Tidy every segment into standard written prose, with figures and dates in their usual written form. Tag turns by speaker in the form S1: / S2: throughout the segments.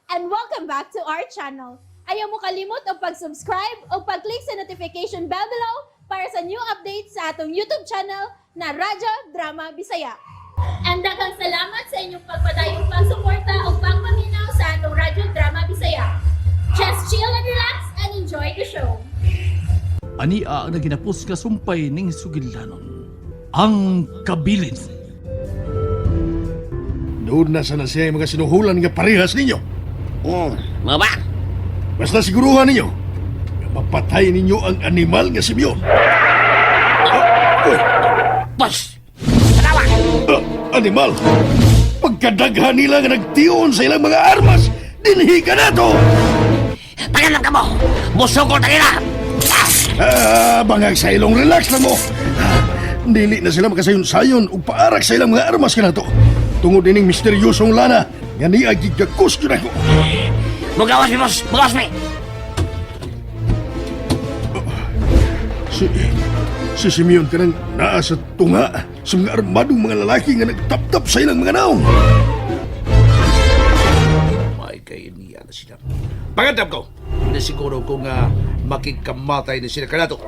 S1: And welcome back to our channel. Ayaw mo kalimot og pag-subscribe o pag-click sa notification bell below para sa new updates sa atong YouTube channel na Radyo Drama Bisaya. And daghang salamat sa inyong pagpadayong pagsuporta o pagpaminaw sa atong Radyo Drama Bisaya. Just chill and relax and enjoy the show.
S2: Ania ang naginapos nga sumpay ning sugilanon. Ang kabilin.
S3: Doon na sana siya yung mga sinuhulan nga parehas ninyo.
S4: Mga ba?
S3: Basta siguruhan ninyo nga mapatay ninyo ang animal nga Simeon. Ah, uy,
S4: Boss! Tanawa!
S3: ah, animal! Pagkadaghan nila nga nagtion sa ilang mga armas, dinhi ka na to!
S4: Pagalam ka mo! Musugol ta nila!
S3: Ah, bangag sa ilong, relax lang mo. Ah, dili na sila makasayon-sayon ug paarak sa ilang mga armas ka na to. Tungod ining misteryosong lana, nga niya gigakos yun ako.
S4: Mugawas mi, boss! Mugawas mi!
S3: Si Simeon kanang naa sa tunga sa mga armadong mga lalaki nga nagtap-tap sa ilang mga naong.
S5: May kay niya na sila. Pagandam ko! Na siguro ko nga makikamatay na sila kanato.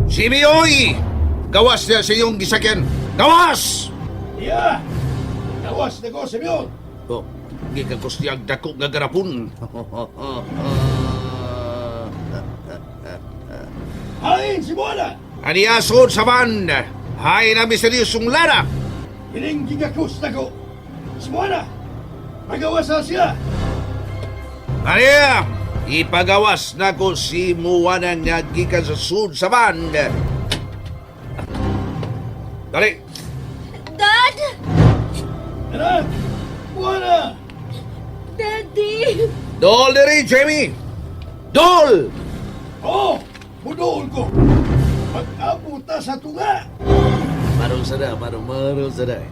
S5: Simeoy! Gawas na sa iyong gisakyan! Gawas!
S3: Yeah! Gawas na ko, Simeon!
S5: Oh, gikagos niya ang dako nga garapon.
S3: Hain si Buana!
S5: Aniason sa van! Hay na misteryosong lana!
S3: Ining gigakos na ko! Si Buana! Magawas na siya!
S5: Aniya! Ipagawas na ko si Muwana nga gikan sa sud sa van. Dali!
S1: Dad!
S3: Anak! Buana!
S1: Daddy!
S5: Dol diri, Jamie! Dol!
S3: Oh! Mudool ko! Pag-abot ta sa tunga!
S5: Marong sada, marong marong sada.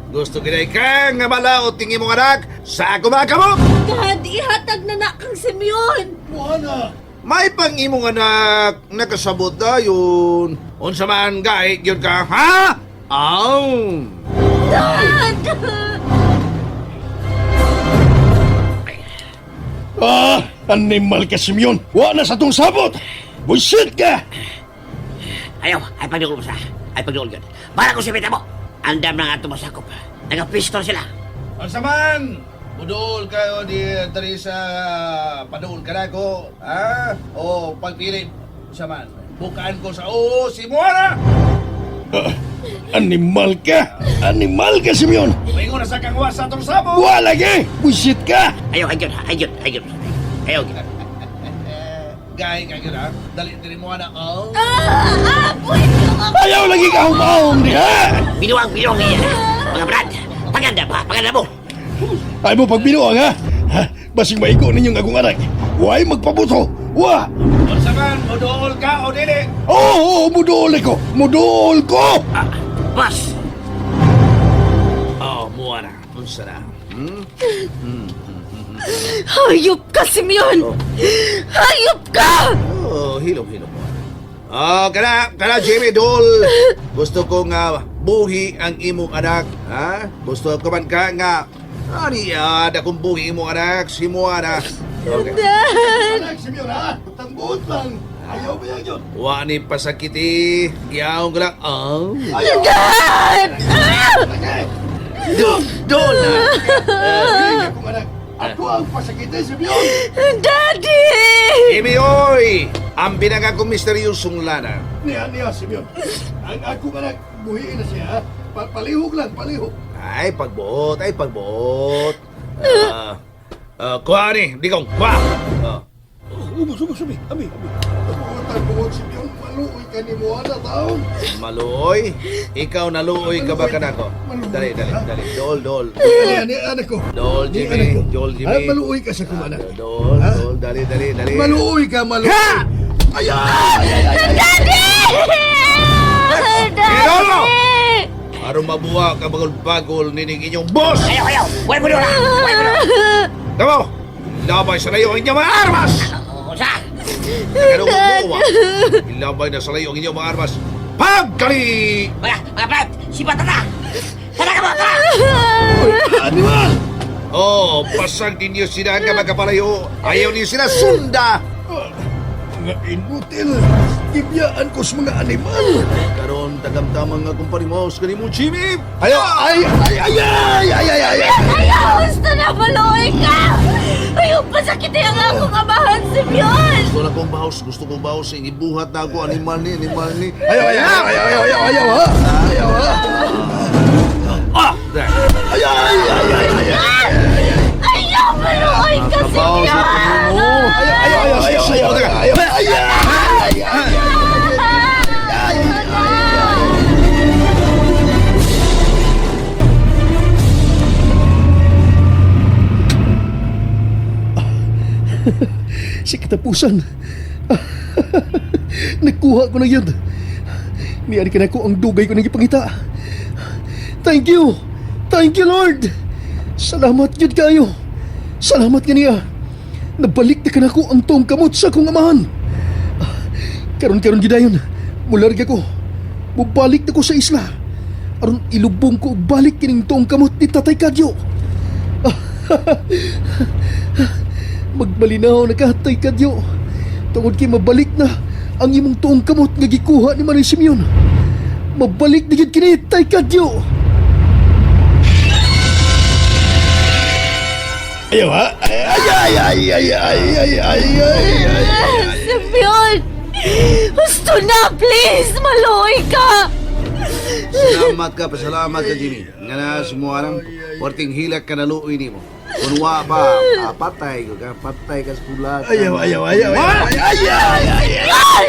S5: Gusto kita ikang nga malaot ting imong anak sa ako mga kamot!
S1: Dad, ihatag na na kang Simeon!
S3: Buana!
S5: May pang imong anak nakasabot dayon. Unsa man gahit gyud ka, ha? Aw!
S1: Dad!
S3: Ah! Animal ka, Simeon! Wa na sa tong sabot! Bullshit ka!
S4: Ayaw! Ay pagduol mo sa! Ay pagduol yun! Para ko si mo! Andam na nga ito masakop. Nagapistol sila.
S5: Unsa man? Muduol kayo di diri sa paduol ka na ko, ha? O pagpili unsa man? Bukaan ko sa oo si Moana.
S3: Ah, animal ka! Animal ka, Simeon!
S5: Maingon na sa kangwa sa atong sabot.
S3: Wa lagi! Bullshit ka!
S4: Ayaw! Ayaw! Ayaw! Ayaw! Ayaw!
S5: Gay ka gyud ha. Dali diri Moana. Oh.
S1: Ah! Buhay ka!
S3: Ayaw lagi ka humahom diha!
S4: Binuang! Binuang niya! Mga brad! Paganda pa! Paganda mo!
S3: Ay mo pagbinuang ha? Ha? Basing maigo ninyong akong anak. Why magpabuto? Wa!
S5: Unsa man? Muduol ka o dili?
S3: Oo, oh, muduol ko! Muduol ko!
S4: Ah, boss!
S5: Oh, Moana. Unsa na? Hmm?
S6: Hayop ka, Simeon! Hayop ka!
S5: Oh, hilom, hilom. Oh, kana, kana Jimmy Dol. Gusto ko nga buhi ang imong anak, ha? Gusto ko man ka nga ani akong buhi imong anak, si Moana. Okay.
S3: Anak, Simeon ha? Tangbuot lang! Ayaw ba yan yun?
S5: Wa ni pasakiti, giyaon ko lang. Oh.
S3: Ayaw!
S6: Dad! Ah!
S3: Lagi!
S5: Dol, dol na.
S3: Ay, akong anak! Ako ang pasakitin, Simeon!
S6: Daddy!
S5: Jimmy, oy! Ang pinaka kong misteryosong lana.
S3: Niya, niya, Simeon. Ang akong anak, buhiin na siya ha? Palihog lang, palihog.
S5: Ay, pagbuot, ay, pagbuot. Ah, ah, kuha ni, di kong, kuha. Oh.
S3: Ubos, ubos, abi, abi, abi. Buot ang buot, Simeon. Maluoy ka ni Moana, taon.
S5: Maluoy? Ikaw naluoy ka ba kanako? Dali, dali, dali. Dol, dol.
S3: Ani, ani, anak ko.
S5: Dol,
S3: Ni,
S5: Jimmy.
S3: anak ko.
S5: Dol, Jimmy.
S3: Ah, maluoy ka sa kong anak.
S5: Dol,
S3: Ha?
S5: dol, dali, dali, dali.
S3: Maluoy ka, maluoy. Ay, ay, ay, ay, ay.
S6: Daddy!
S5: Pinolo!
S6: Daddy!
S5: Aron mabuwa ka bagol-bagol nining inyong boss!
S4: Ayaw! Ayaw! Huwag mo doon! Huwag mo doon!
S5: Tamo! Ilabay sa layo ang inyong mga armas!
S4: Unsa?
S5: Ganun buwa. Ilabay na sa layo ang inyong mga armas. Pagkali!
S4: Mga, mga brad! Sipa, tara! Tara ka mo! Tara!
S3: Uy, animal!
S5: Oh, pasag ninyo sila nga magkapalayo. Ayaw niyo sila sunda.
S3: Mga inutil! Gibiyaan ko sa mga animal!
S5: Karon tagamtamang nga kumpare mo sa kanimo Jimmy.
S3: Ayaw! Ay! Ay! Ay! Ay! Ay! Ay! Ay!
S6: Ayaw! Gusto na maluoy ka! Ayaw pasakit ang akong amahan, Simeon!
S5: Gusto na kong baos, gusto kong baos. Ibuhat na ako animal ni, animal ni.
S3: Ayaw! Ayaw! Ayaw! Ayaw! Ayaw! Ayaw! Ha? Ayaw! Ha?
S5: Ah! There.
S3: Ay! Ay! Ay! Ay! Ay! Ay!
S6: Ayaw maluoy ka,
S5: Kabaw sa
S6: Simeon!
S5: kanimo.
S3: Ayaw! Ayaw! Ayaw! Ayaw! Ayaw! Ayaw! Ay! Ay! Ay! Sa katapusan, nakuha ko na yun. Niyan ka na ko ang dugay ko ng ipangita. Thank you! Thank you, Lord! Salamat yun kayo. Salamat kaniya. Nabalik na ka na ko ang tuong kamot sa akong amahan. Karon-karon gidayon, mularga ko. Mubalik na ko sa isla. Aron ilubong ko og balik kining tuong kamot ni Tatay Kadyo. Magmalinaw na ka, Tay Kadyo. Tungod kay mabalik na ang imong tuong kamot nga gikuha ni Manay Simeon. Mabalik na gyud kini, Tay Kadyo. Ayaw ha? Ay ay ay ay ay ay ay ay ay.
S6: Simeon! Gusto na, please! Maluoy ka!
S5: Salamat ka, pasalamat ka, Jimmy. Nga na, sumuarang, porting hilak ka na luoy nimo. Kung wa pa, patay ko ka, patay ka sa pula.
S3: Ayaw ayaw ayaw ayaw ay ay ay ay.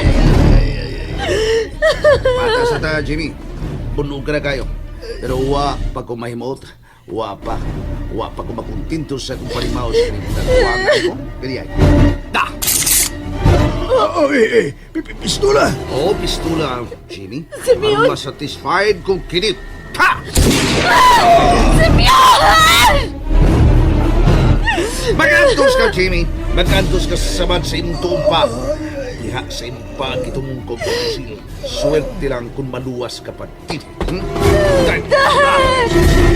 S5: Pata sa ta, Jimmy. Puno ka na kayo. Pero wa pa ko mahimuot. Wa pa. Wa pa ko makontinto sa kung palimaw sa kanimo. Nagkuha ko. Kaya. Da!
S3: Oh, eh, eh, pistola.
S5: Oh, pistola, Jimmy.
S6: Simeon!
S5: Ang masatisfied kung kinit. Ha!
S6: Simeon!
S5: Magantos ka, Jimmy. Magantos ka sa sabad sa imong tuong pa. Diha sa imong pa kitong kong pusil. Swerte lang kung maluwas ka pa. Hmm?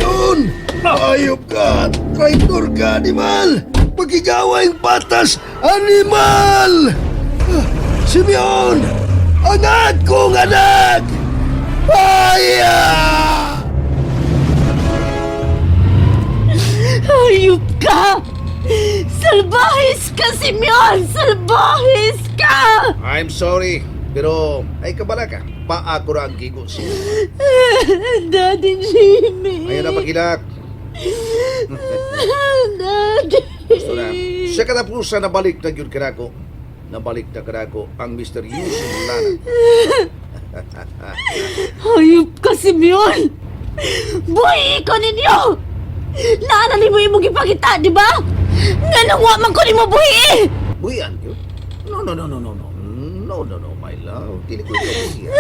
S3: Yun! Ayop ka! Traitor ka, animal! Pagkigawa ang patas, animal! Ah, Simeon! Anak kong anak! Ay! Ah!
S6: Hayop ka! Salbahis ka, Simeon! Salbahis ka!
S5: I'm sorry, pero ay kabala ka. Paa ko ra ang gigo siya.
S6: Daddy Jimmy!
S5: Ayaw na pagilak.
S6: Daddy!
S5: Gusto na. Sa katapusan, nabalik na yun kanako. Nabalik na kanako ang misteryosong lana.
S6: Hayop ka, Simeon! Buhi ko ninyo! Naalala mo imong gipakita, di ba? Nga wa man ko nimo buhi!
S5: Buhian yun? No, no, no, no, no, no. No, no, no, my love. Dili ko ikaw buhian.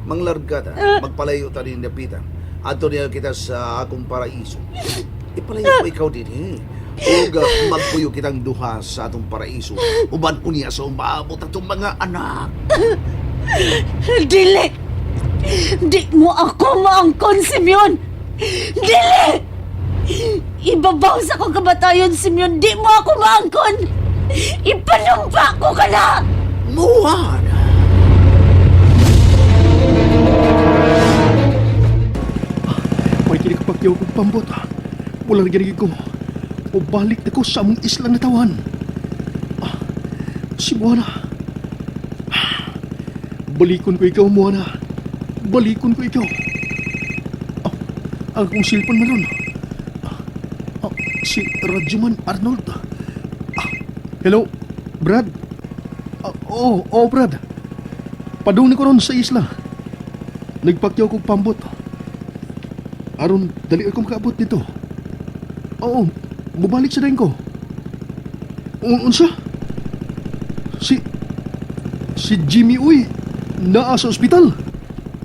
S5: Manglarga ta. Magpalayo ta din napita. Adto niya kita sa akong paraiso. Ipalayo ko ikaw din eh. Ug magpuyo kitang duha sa atong paraiso. Uban unya sa umaabot atong mga anak.
S6: Dili! Di mo ako maangkon, Simeon! Dili! Ibabaw sa akong kamatayon, Simeon! Di mo ako maangkon! Ipanumpa ko ka na!
S5: Moana!
S3: May kinikapagyaw kong pambot. Wala na ginigig ko. O balik na ko sa among islang natawan. Ah, si Moana. Ah, balikon ko ikaw, Moana. Balikon ko ikaw. Ah, ang akong silpon man ron. Ah, ah, si Radyoman Arnold. Ah, hello, Brad. Ah, oo, oh, oh, Brad. Padung ni ko ron sa isla. Nagpakyaw kong pambot. Aron, dali ako makaabot dito. Oo, mubalik sa daing ko. Unsa? Si... Si Jimmy Uy, naa sa ospital.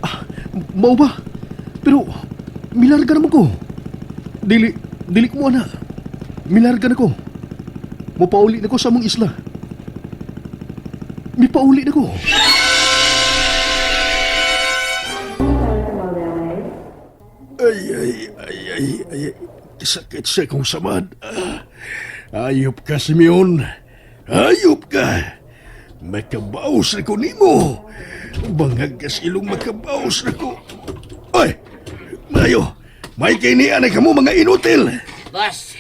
S3: Ah, mao ba? Pero, milarga naman ko. Dili, dili ko mo ana. Milarga na ko. Mupauli na ko sa among isla. Mipauli na ko. Ay, ay, ay, ay, ay. Sakit sa akong samad. Ah, ayop ka, Simeon. Ayop ka. Makabaos na ko nimo. Bangag ka sa ilong makabaos na ko. Ay! Mayo! May kainian na kamo mga inutil!
S4: Boss!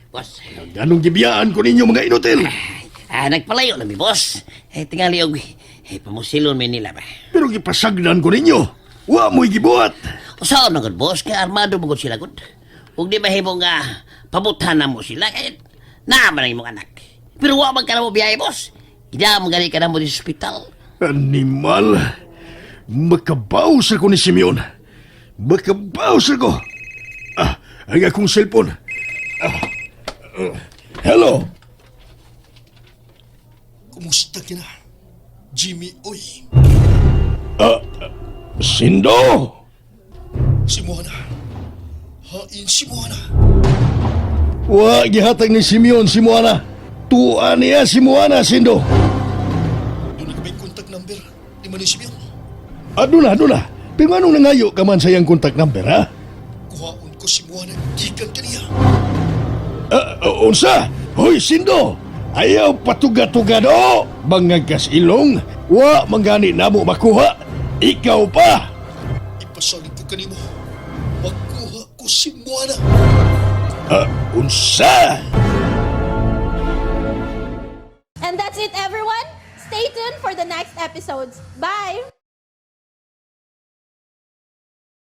S4: Boss!
S3: Ganong gibiyaan ko ninyo mga inutil!
S4: Ah, nagpalayo na mi, boss. Eh, tingali og eh, pamusilon mi nila ba.
S3: Pero gipasagdan ko ninyo. Wa mo'y gibuhat.
S4: Usaon na gud, boss, kay armado mo gud sila gud. Ug di mahimo nga pabuthan na mo sila kay naa man ang imong anak. Pero wa man ka na mo biyahe, boss. Ida mo gani ka na mo di sa ospital.
S3: Animal! Makabaos ako ni Simeon. Makabaos ako. Ah, ang akong cellphone. Ah, ah, hello?
S7: Kumusta ka na? Jimmy, oy.
S3: Ah, Sindo!
S7: Si Moana. Hain si Moana.
S3: Wa gihatag ni Simeon si Moana. Tuwa niya si Moana, Sindo.
S7: Doon na kami contact number ni Manny Simeon.
S3: Aduna, aduna. Pero anong nangayo ka man sa iyang contact number, ha?
S7: Kuhaon ko si Moana gikan kaniya.
S3: Ah, unsa? Hoy, Sindo! Ayaw patuga-tuga do! Bangag kas ilong, wa manggani namo makuha. Ikaw pa!
S7: Ipasalig ko kanimo. Makuha ko si Moana.
S3: Ah, unsa?
S1: And that's it, everyone. Stay tuned for the next episodes. Bye!